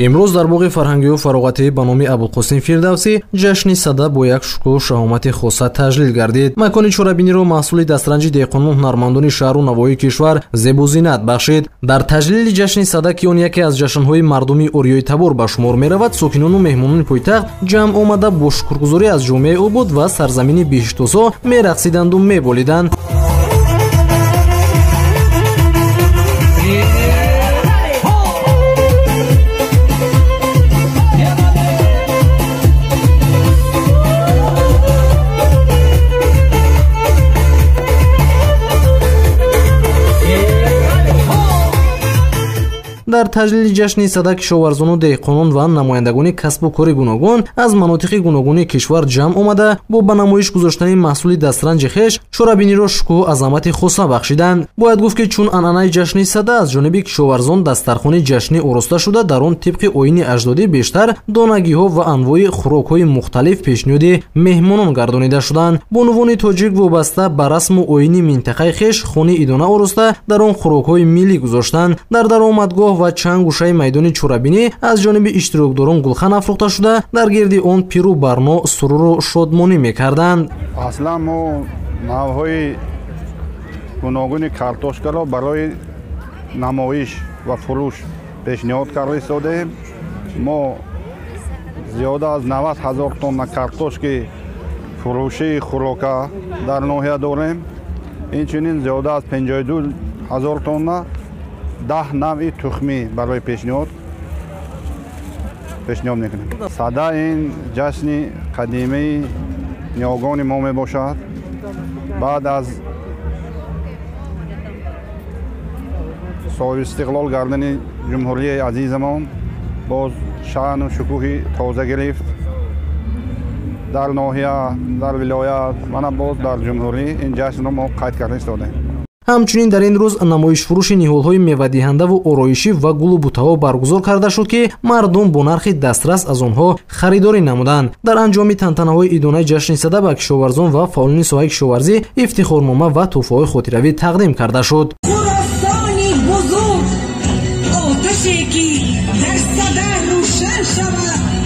Имрӯз дар боғи фарҳангию фароғатӣ ба номи Абулқосим Фирдавсӣ ҷашни Сада бо як шукӯҳу шаҳомати хоса таҷлил гардид. Макони чорабиниро маҳсули дастранҷи деҳқону ҳунармандони шаҳру навоҳии кишвар зебу зинат бахшид. Дар таҷлили ҷашни Сада, ки он яке аз ҷашнҳои мардуми ориёитабор ба шумор меравад, сокинону меҳмонони пойтахт ҷамъ омада бо шукргузорӣ аз ҷомеаи обод ва сарзамини биҳиштосо мерақсиданду меболиданд. Дар таҷлили ҷашни Сада кишоварзону деҳқонон ва намояндагони касбу кори гуногун аз манотиқи гуногуни кишвар ҷамъ омада бо ба намоиш гузоштани маҳсули дастранҷи хеш чорабиниро шукӯҳу азамати хоса бахшиданд. Бояд гуфт, ки чун анъанаи ҷашни Сада аз ҷониби кишоварзон дастархони ҷашнӣ ороста шуда, дар он тибқи оини аҷдодӣ бештар донагиҳо ва анвои хӯрокҳои мухталиф пешниҳоди меҳмонон гардонида шуданд. Бонувони тоҷик вобаста ба расму оини минтақаи хеш хони идона ороста, дар он хӯрокҳои миллӣ гузоштанд. Дар даромадгоҳ ва чанд гӯшаи майдони чорабинӣ аз ҷониби иштирокдорон гулхан афрӯхта шуда, дар гирди он пиру барно суруру шодмонӣ мекарданд. Аслан мо навъҳои гуногуни картошкаро барои намоиш ва фурӯш пешниҳод карда истодаем. Мо зиёда аз 90 ҳазор тонна картошки фурӯшии хӯрока дар ноҳия дорем. Инчунин зиёда аз 52 ҳазор тонна 10 навъи тухмӣ барои пешниҳод мекунем. Сада ин ҷашни қадимаи ниёгони мо мебошад. Баъд аз соҳибистиқлол гардани ҷумҳурияи азизамон боз шаъну шукӯҳи тоза гирифт. Дар ноҳия, дар вилоят, мана боз дар ҷумҳурӣ ин ҷашнро мо қайд карда истодаем. Ҳамчунин дар ин рӯз намоишфурӯши ниҳолҳои мевадиҳандаву ороишӣ ва гулу бутаҳо баргузор карда шуд, ки мардум бо нархи дастрас аз онҳо харидорӣ намуданд. Дар анҷоми тантанаҳои идонаи ҷашни Сада ба кишоварзон ва фаъолони соҳаи кишоварзӣ ифтихорнома ва тӯҳфаҳои хотиравӣ тақдим карда шуд. Хурофони бузург, оташе ки дар Сада рӯшан шавад.